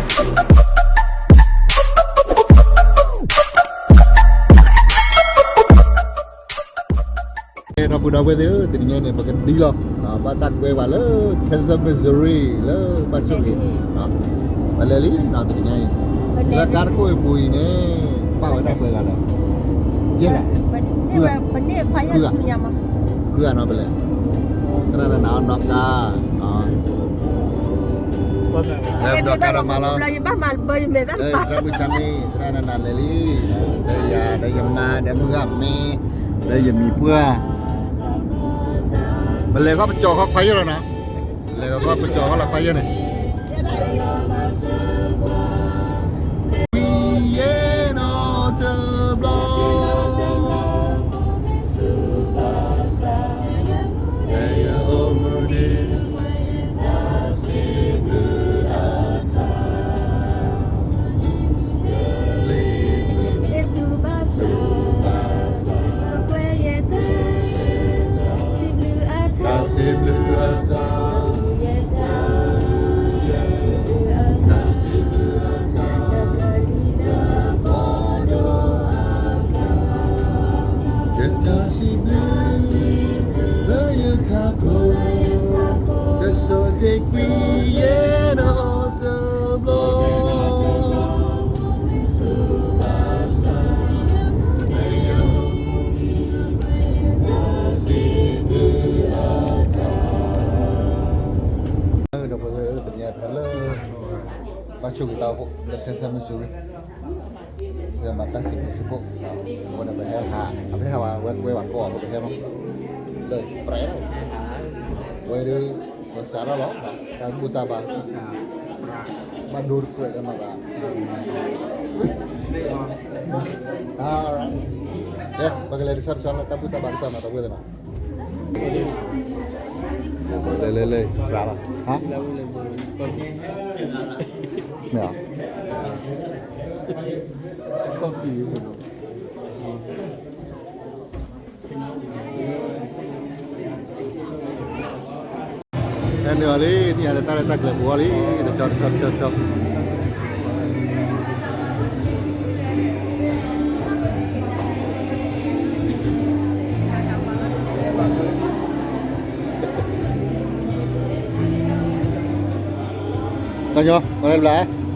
ဒီပုၢ်ဒီဝဲၢ်သ့ၣ်ဧၢ, တနံၤညါန့ၣ် ပကဒံလီၤ, ဘၣ်တၢ်ကွဲပှၤလၢ Kansas Missouri လၢဘၣ်ဆိၣ်ဂ့ၤ, ပလဲၤလံနီၤ တနံၤညါအံၤ, လၢကါတခိၣ်အပူၤအံၤန့ၣ် ပာ်ဝဲဒၣ်ပှဲၤဂၤလဲၣ်, ယဲၢ်ဂၤ, ဃုဂၤနီၤ ပလဲၤ, သရၣ်နၤနၤအီၣ်နီၢ်ကါ, ဒီးကါတမါလီၤ, သရၣ်မုၢ်ဆါမံ, သရၣ်နၤနၤလဲၤလံ, ဒီးယၤ ဒီးယမါ ဒီးမုၢ်ဂၤမ့ၢ်, ဒီးယမံၤပှၢ်, ပလဲၤခီပကၠီၤခီခွါယဲၢ်လီၤနီၤ, လဲၤခီပကၠီၤခီလီၤခွါယဲၢ်န့ၣ် ယတၢ်စံးဘျုးလၢယထးခိၣ်, တစိၤတကွံယဲၢ်နီတဘျီ ဒီးပဝဲတနံၤဖဲလၢ ဘၣ်ဆိၣ်ဂ့ၤတၢ်အိၣ်ဖှိၣ်လၢ Kansas Missouri, ပမၤတၢ်စံးဘျုးစံးဖှိၣ်, အဝဲန့ၣ်ပဟဲဟး အဖဲဟးဝဲကွဲဝဲကိးအီၤ ပကဟဲမး, လၢပြဲးလီၤ, ဝဲဒၣ် ပစးထီၣ်လီၤ, တၢ်ဘူၣ်တၢ်ဘါ, ဘၣ်ဒိတကွဲးတမၤဘၣ်, ပကလဲၤတဆီတဆီလၢတၢ်ဘူၣ်တၢ်ဘါကတၢၢ်မး တဝဲသ့ၣ်နီၤ, လဲၤလဲၤလဲၤ ပြးလီၤ, ဟါ, မ့ၢ်, ဟဲနုာ်အီၤလံ ထံၣ်ယၤလၢတၢ်ရဲၣ်တၢ်ကျဲၤပူၤအီၤလံ တဆီတဆီတဆီတဆီ, ကညီ ပှၤလၢဘျး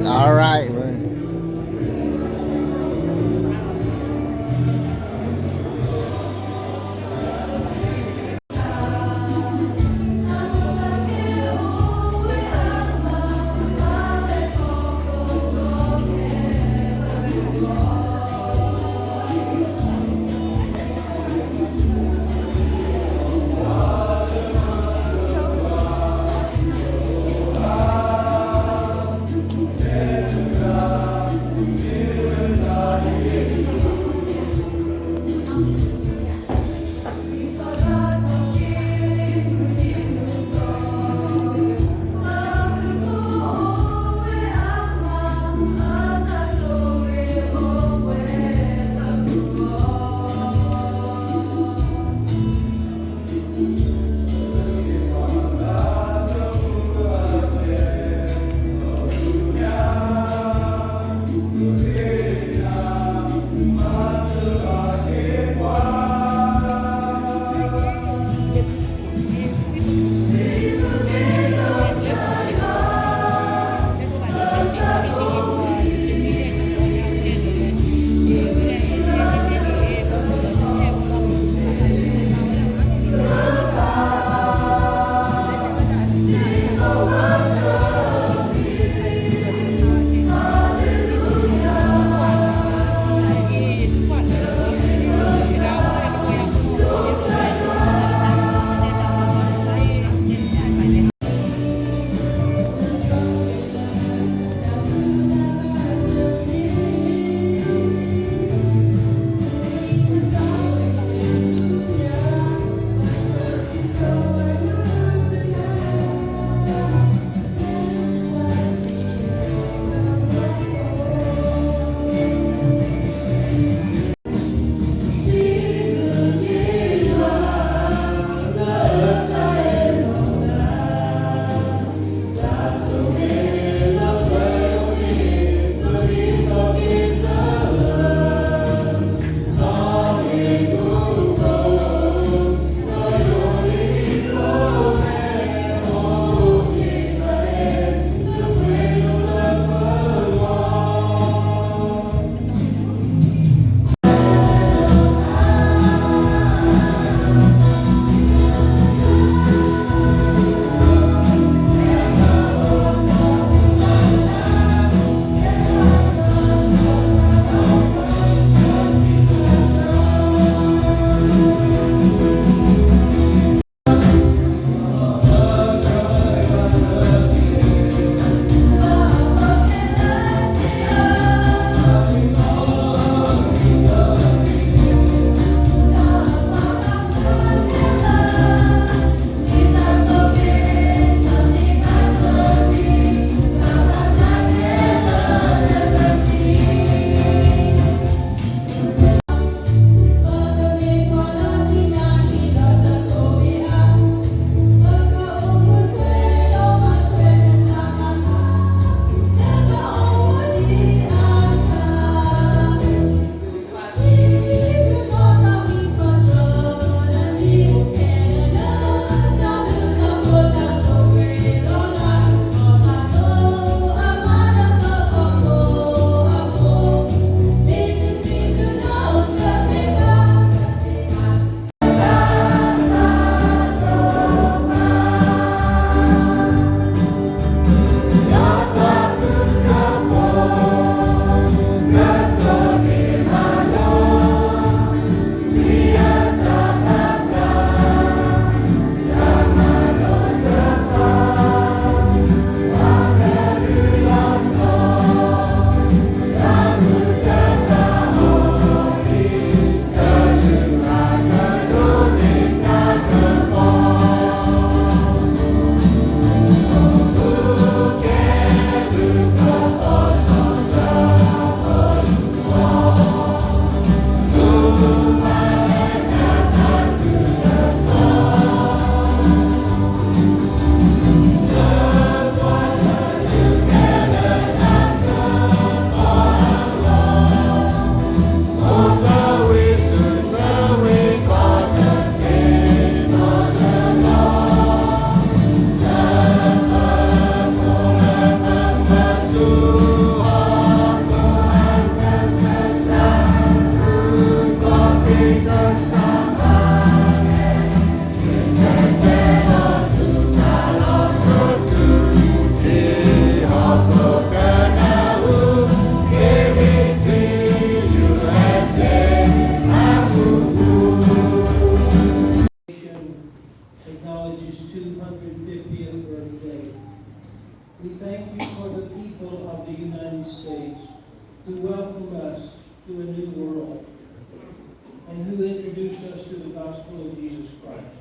All right, man. the United States, who welcomed us to a new world, and who introduced us to the gospel of Jesus Christ.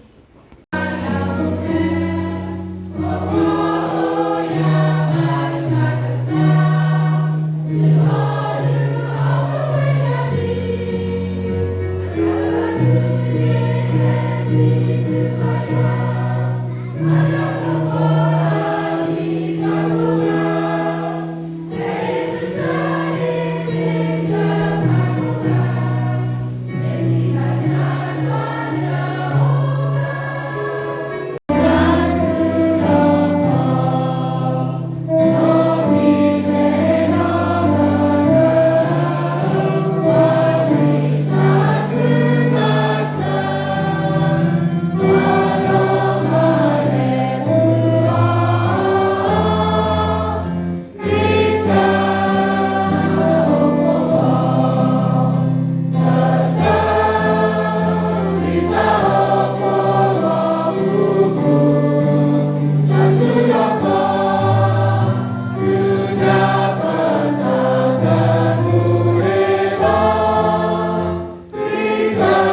ပှၤ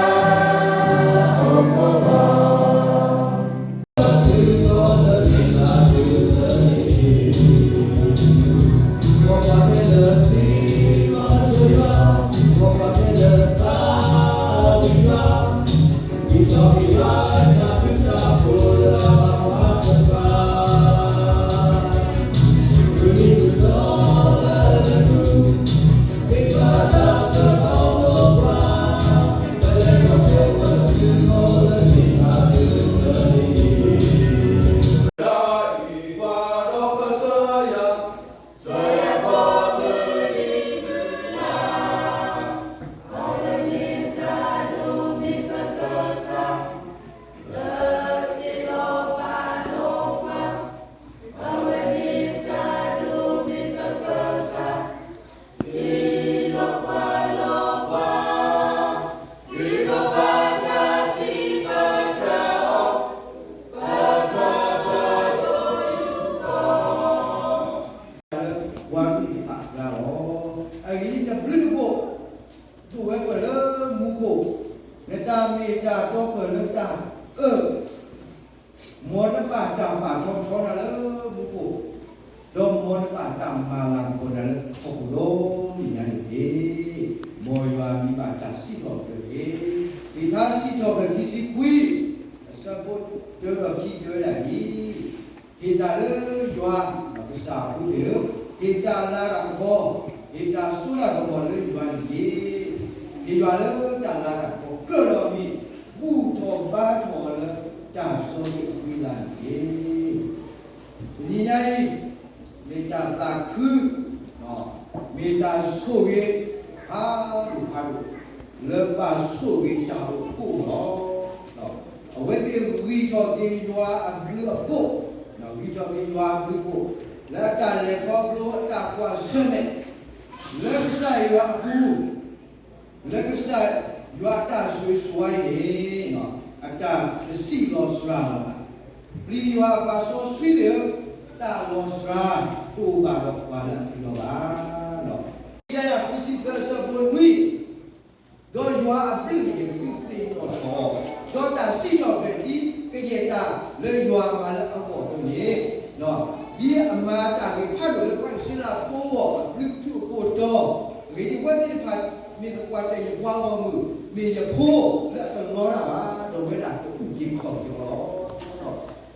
ကလုာ်တဖၣ်အကျါလီၤ. အဂ့ၢ်ဒ်အံၤ, နဘျုးနဖှိၣ် ဒိၣ်ဝဲပှဲၤလၢမူခိၣ်, နတၢ်မ့ၢ်တၢ်တီပှဲၤလၢတၢ်အၢ, မ်နဘၣ်တၢ်ပာ်ထီၣ်ထီနၤလၢမူခိၣ်, ဒီးမ်နဘၣ်တၢ်မၤလၤကပီၤနၤလၢဟီၣ်ခိၣ်ဒီဘ့ၣ်ညါန့ၣ်တက့ၢ်. မ်ယွၤမ့ၢ်ဘၣ်တၢ်စံးထီၣ်ပတြၢၤတက့ၢ်. လံာ်ထါစံးထီၣ်ပတြၢၤခံဆံခွံ အဆၢဖိတၢဒီးခံတဲဝဲဒၣ်ဒ်အံၤ, ဟ့ၣ်တၢ်လၢယွၤ, ကစၢ်အဖိသ့ၣ်ဧၢ, ဟ့ၣ်တၢ်လၤတၢ်ကပီၤ, ဟ့ၣ်တၢ်စိတၢ်ကမီၤလၢယွၤန့ၣ်တက့ၢ်. ဟ့ၣ်ယွၤလၢတၢ်လၤတၢ်ကပီၤ ကြၢးဒီးအမံၤ, ဘူၣ်ထီၣ်ဘါထီၣ်အီၤလၢတၢ်စီဆှံအသွံလၢ်န့ၣ်တက့ၢ်. တနံၤညါအံၤ, မ့ၢ်တၢ်သးခု, မ့ၢ်တၢ်ဆိၣ်ဂ့ၤဖးဒိၣ်ဖးဒိၣ်, လၢပဘၣ်ဆိၣ်ဂ့ၤတၢ်အိၣ်ဖှိၣ်လီၤ. အဝဲသ့ၣ်ဂံၢ်ထီၣ်က့ၤယွၤအဘျုးအဖှိၣ်, ဂံၢ်ထီၣ်က့ၤယွၤအဘျုးအဖှိၣ်, လၢအတၢ်လဲၤခီဖျိအတၢ်ကွၢ်ဆၢၣ်မဲာ်, လၢကစၢ်ယွၤအပူၤ, လၢကစၢ်ယွၤအတၢ်ဆိၣ်ဂ့ၤဆိၣ်ဝါအံၤန့ၣ်, အတၢ်တဆံးလီၤစှၤလီၤဘၣ်. ပျံၤယွၤအပှၤစီဆှံသ့ၣ်ဧၢ, တၢ်လီၤစှၤတအိၣ်ဘၣ်ဒီးပှၤလၢအပျံၤအီၤဘၣ်. ယၡါယၤ ဃုဆံသၢ အဆၢဖိနွံ, ဒီးယွၤအဘျုးန့ၣ် ကဒုးသ့ၣ်နီၣ်ထီၣ်, ဒီးတၢ်စံးထီၣ်ပတြၢၤဒ်ကယဲၢ်တၢ်လၢယွၤမၤလၢအဂီၢ်အသိးန့ၣ်, ဒ်အမၤတၢ်ဂ့ၤဖးဒိၣ်လၢပှၤအံၣ်စရ့လးဖိအဂီၢ် အဘျုးကထူအဖိတီ, အဂ့ၢ်ဒ်အံၤ, အဝဲသ့ၣ်တဖၣ်မ့ၢ်သပှၢ်တၢၢ်ယပှၤဂီၢ်မုၢ်, မ့ၢ်ယဖိလၢအတလီတၢ်ဘၣ်, ဒီးအဝဲဒၣ်ကအုၣ်က့ၤခီၣ်က့ၤအီၤလီၤ.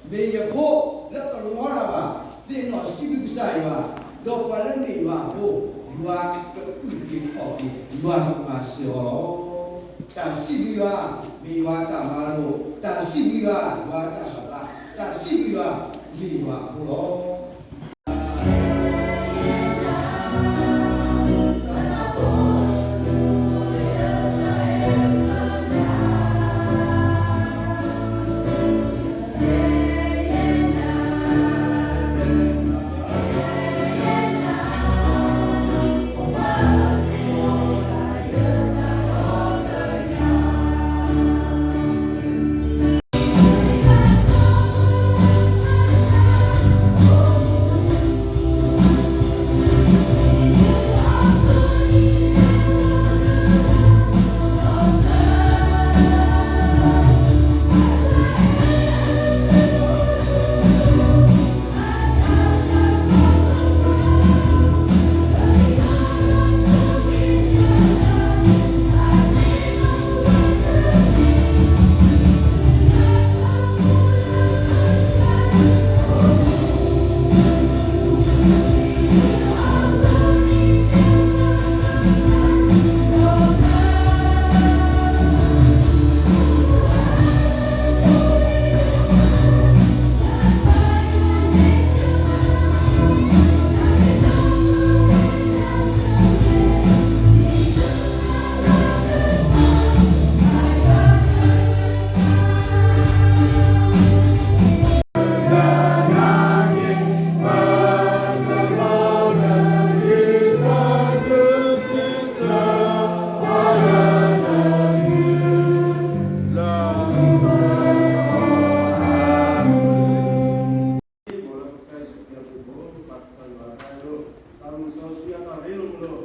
မ့ၢ်ယဖိလၢအတလီတၢ်ဘၣ်, သ့ၣ်နီၣ်စံးဘျုးကစၢ်ယွၤ, ဒီးပှၤလၢမ့ၢ်ယွၤအဖိ, ယွၤကအုၣ်က့ၤခီၣ်က့ၤ, ယွၤကမၤစၢၤအီၤလီၤ. တၢ်စံးဘျုးယွၤ, မ့ၢ်ယွၤအတၢ်မၤလိာ်, တၢ်စံးဘျုးယွၤ, ယွၤအတၢ်ဘၣ်သး, တၢ်စံးဘျုးယွၤ, မ့ၢ်ယွၤအဖိလီၤ. ကစၢ်ယွၤတၢ်အဲၣ်ဒိၣ်, တၢ်မုၢ်စီဆှံအတၢ်ရ့လိာ်မုာ်လိာ်,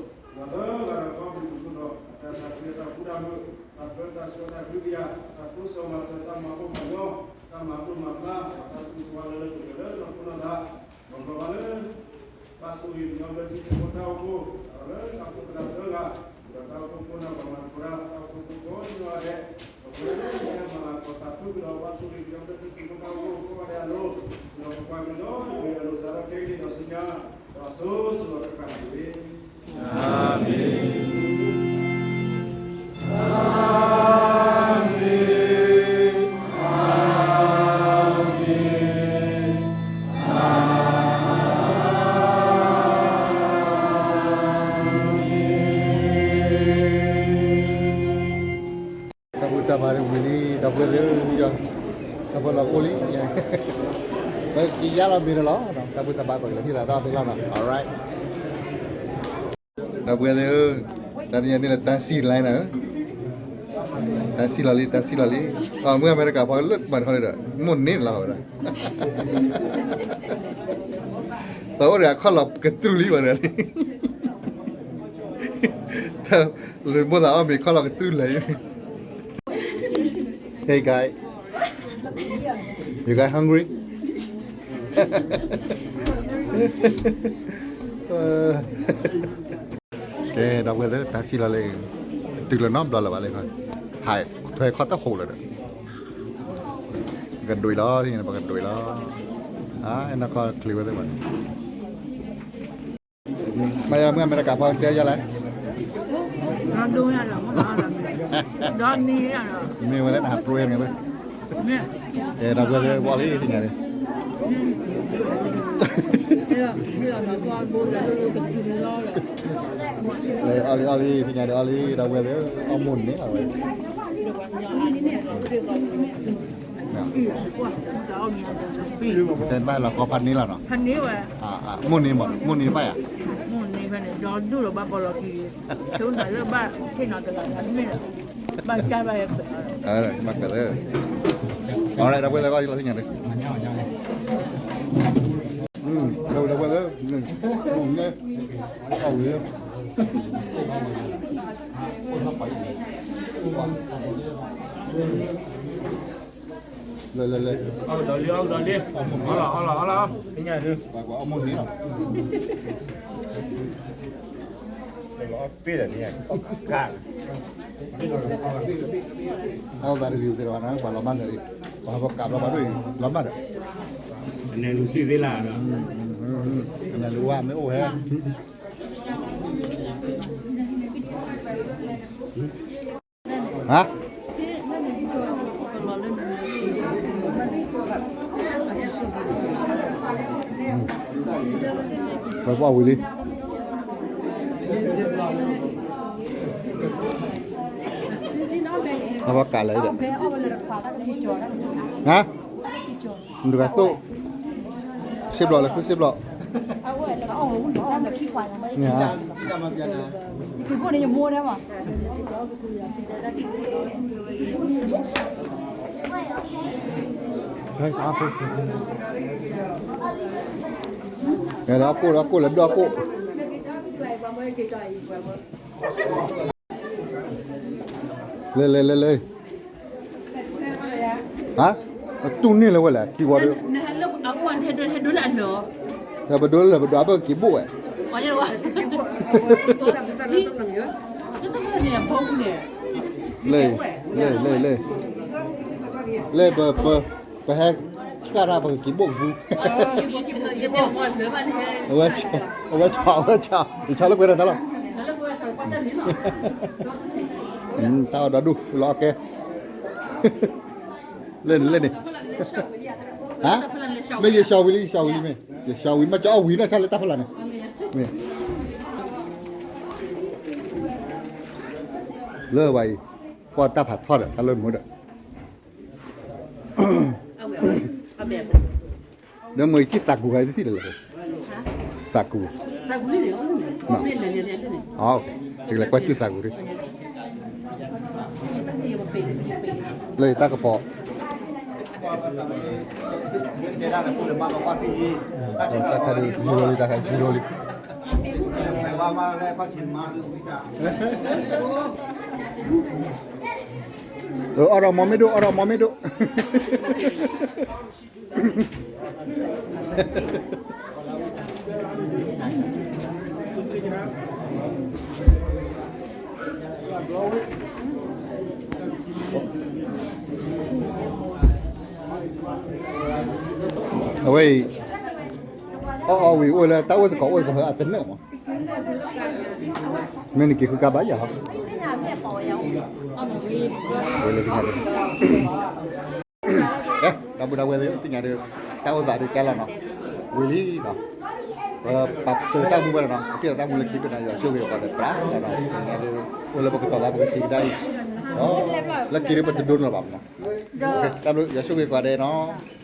ဒီးလၢဂၤဒီးကီၢ်ပူၤဒူၣ်ခိၣ်ဒီး အတၢ်တၢ်ဖံးအတၢ်ဖူတၢ်မုာ်, တၢ်ပၢတၢ်ဆှၢတၢ်ဒုးကယၤ, တၢ်ကိးစီၤမၤစၢၤတၢ်မၤပိၢ်မၤညီ, တၢ်မၤဒိၣ်မၤဖျါ, ဒီးတၢ်ဆိၣ်ဂ့ၤဆိၣ်ဝါလၢလၢပှဲၤပှဲၤလၢနီၢ်ခိနီၢ်သး, ဒီးဘျီဘၣ်လၢ ဘၣ်ဆိၣ်ဂ့ၤပယီၤလၢထံဖိကီၢ်ဖိတၢ်အိၣ်ဖှိၣ်, ဒီးလၢတၢ်အိၣ်ဖှိၣ်သရၣ်သၢဂၤ, ဒီးတၢ်အိၣ်ဖှိၣ်ဖိန့ၣ် ပှၤမၤသကိးတၢ် တၢ်အိၣ်ဖှိၣ်ဖိကိးဂၤဒဲး, ပဝဲလၢမၤလၤကပီၤသးခုကဒီး ဘၣ်ဆိၣ်ဂ့ၤပယီၤလၢထံဖိကီၢ်ဖိတၢ်အိၣ်ဖှိၣ်ကိးဂၤဒဲးအလိၤ, ဒီးပကွၢ်က့ၤဒီးပဝဲအလိၤစးထီၣ်ခဲအံၤန့ၣ်ဒီးဆူညါ, ဒီးအစိၤစိၤဒီးတကးတက့ၢ်. အၤမ့ၣ်. အၤမ့ၣ်. အၤမ့ၣ်. တၢ်ဘူၣ်တၢ်ဘါဝံၤလံ ဒီပုၢ်ဝဲၢ်သ့ၣ်ဧၢ, တၢ်ဖိလီၤအိၣ်လံ, ပကယါလီၤမ့ၤဒီးလီၤ, တၢ်ဘူၣ်တၢ်ဘါ ပကလဲၤဟ့ၣ်သးတၢ်ဖဲလီၤနီၤ, alright. ဒီပုၢ်ဝဲၢ်သ့ၣ်ဧၢ, တၢ်တညါန့ၣ်လၢတၢ်စံၣ်လါနီၤ, တၢ်စံၣ်လီၤလံ တၢ်စံၣ်လီၤလံ, အမုၢ်အမဲရကၤဖီလၢမၤတခီန့ၣ်ဒီး မိၢ်န့ၢ်လီၤဝဲဒၣ်, ပှၤအိၣ်ဒီးအခီၣ်လီၤကတြူၢ်လံဝဲဒၣ်, လၢမိၢ်သးအီၣ်မ့ၤခီၣ်လီၤကတြူၢ်လဲၣ်. Hey guys, you guys hungry? ကဲ ဒီပုၢ်ဝဲၢ်သ့ၣ် တၢ်စံၣ်လီၤလံ, တုၤလၢနီတဘျီလၢၤဘၣ်လၢ, ဟးထွဲခီၣ်တၢ်ဟိးလၢၤဒီး, ပကဒွံးလီၤ, ပကဒွံးလီၤ, နီၢ်ကီၢ်ချ့ဝဲသ့ၣ်ဘၣ်န့ၣ် မ့ၢ်ယမုၢ်အမဲရကၤဖီတဲယလဲၣ်, မ့ၢ်ဝဲလၢနဟးပြိယါန့ၣ်, ကဲ ဒီပုၢ်ဝဲၢ်သ့ၣ် ဘီလံသ့ၣ်ညါန့ၣ်, လဲၤအီၣ်လံအီၣ်လံသ့ၣ်ညါန့ၣ် အီၣ်လံ ဒီပုၢ်ဝဲၢ်သ့ၣ် အီၣ်မိၢ်န့ၣ်လီၤဝဲ တဲဘၣ်လီၤကီဖးန့ၣ်လီၤနီၤ, မိၢ်န့ၣ်မး မိၢ်န့ၣ်ဘၣ်ယၤ, မိၢ်န့ၣ်ဖဲန့ၣ် ဒီဒူၣ်လီၤဘၣ်ပီၣ်လီၤက့ၤ, ဆိနၤလၢဘၣ်ဟ့ၣ်နီၤတဂၤတမ့ၢ်လီၤ, ဘၣ်ကၢ်ဘၣ်ယဲ, ဘၣ်ကၢ်လၢ, အီၣ်လၢဒီပုၢ်ဝဲၢ်သ့ၣ် ကီၢ်လီၤသ့ၣ်ညါန့ၣ်, ဒီပုၢ်ဝဲၢ်သ့ၣ်, အဝဲ လဲၤလဲၤလဲၤ, အီၣ်ဒီးလံ အီၣ်ဒီးလံ, အီၣ်လီၤ အီၣ်လီၤ အီၣ်လီၤ, ပှၤအီၣ်မိၢ်န့ၣ်လီၤ, အီၣ်သးတဂ့ၤ ပတဲလီၤနၤ ပှၤလီၤမၢ်လၢာ်, ပှၤဟးပကးဘျီဘၣ်ဒိၣ်အံၤ လီၤမၢ်ဒီး, အနဲလူၤစံၣ်သ့လၢ်ဒီး, အနဲလူၤဝါမ့ၢ်အိၣ်ဟဲ ဟါ, ပှၤကွၢ်ဝံၤလံ, အဝဲကးလဲၣ်ဒီး, ဟါ, နတဂၤသိၣ်, စ့ဘျီလဲၤဃုစ့ဘျီ, န့ၣ်ဟါ, ဒီးကိၣ် ဒီးကိၣ် လဲၤဘျီၣ်ကိၣ်, လဲၤလဲၤလဲၤလဲၤ, ဟါ, တူၢ်န့ၢ်လၢဝဲလဲၣ် ခံဝီဒီး, ပဒိလၢပဒိအဘၢၣ်က့ၤဘိၣ်ဝဲ, လၢ ပဟဲဆှၣ်တၢ်ပကက့ၤဘိၣ်ကသူ, အဝဲ, အဝဲ, အဝဲ, ယဆီလၢကွဲးတၢ်လီၤ, တၢ်အီၣ်ဒီဒူၣ်လီၤကဲ, လၢန့ၣ်လၢန့ၣ်, ဟါ, မ့ၢ်ယဆီဝံၤလံ ယဆီဝံၤလံမ့ၢ်, ယဆီဝံၤမ့ၢ်ကၠီအီၣ်ဝံၤနီၢ်ဆၣ်လၢတၢ်ဖီလာ်န့ၣ်, မ့ၢ်, လၢဝဲအံၤ, ကွၢ်တၢ်ဖးထီၣ်ဒီး တၢ်လၢမုာ်ဒီး ဒီးမ့ၢ်အံၤထံၣ်သးကူဂၤတထံၣ်လၢ်လၢ်, သးကူ, သးကူလံန့ၣ်, ကလဲၤကွၢ်ထံၣ်သးကူဒ်, လၢတၢ်ကပီၤ, တဲဒၣ်လၢပူၤလၢမၤလီၤပှၢ်ဖံးယံၤ, တၢ်ခါဒုး zero လံ, တၢ်ခါ zero လံ, ဘၣ်မၤလၢပှၢ်ထံးမၤဒုးဝံတၢ်, အီၣ်ဒီးမီၤမ့ၢ်ဒိၣ် အီၣ်ဒီးမီၤမ့ၢ်ဒိၣ် အဝဲအံၤ အီၣ်အီၣ်ဝံၤအိၣ်လၢတၢ်အိၣ်သကိးအိၣ်ပှၤဟၢအသနၢၣ်မး, မ့ၢ်နက့ၤဃုကါဘၣ်ယၤဟီ, ဝဲလၢသ့ၣ်ညါဒ် ဒီပုၢ်ဒီဝဲၢ်သ့ၣ် သ့ၣ်ညါဒီး တၢ်အိၣ်သးဒုးကၢ်လီၤနီၤ, ဝံၤလံနီၤ, ပပာ်ပတုာ်တၢ်မူဝဲလီၤနီၤ, ပထံၣ်လီၤတၢ်မူလၢခံပနၤ ယွၤဆိၣ်ဂ့ၤပှၤဒီးပြးလီၤနီၤ, သ့ၣ်ညါဒီး အိၣ်လၢပကတီၤသးပကထံၣ်ကဒါအံၤ, လၢခံဒီးပတဒိးန့ၢ်လၢၤဘၣ်မးနီၤ, တၢ်ဘျုး ယွၤဆိၣ်ဂ့ၤပှၤဒဲးနီၤ.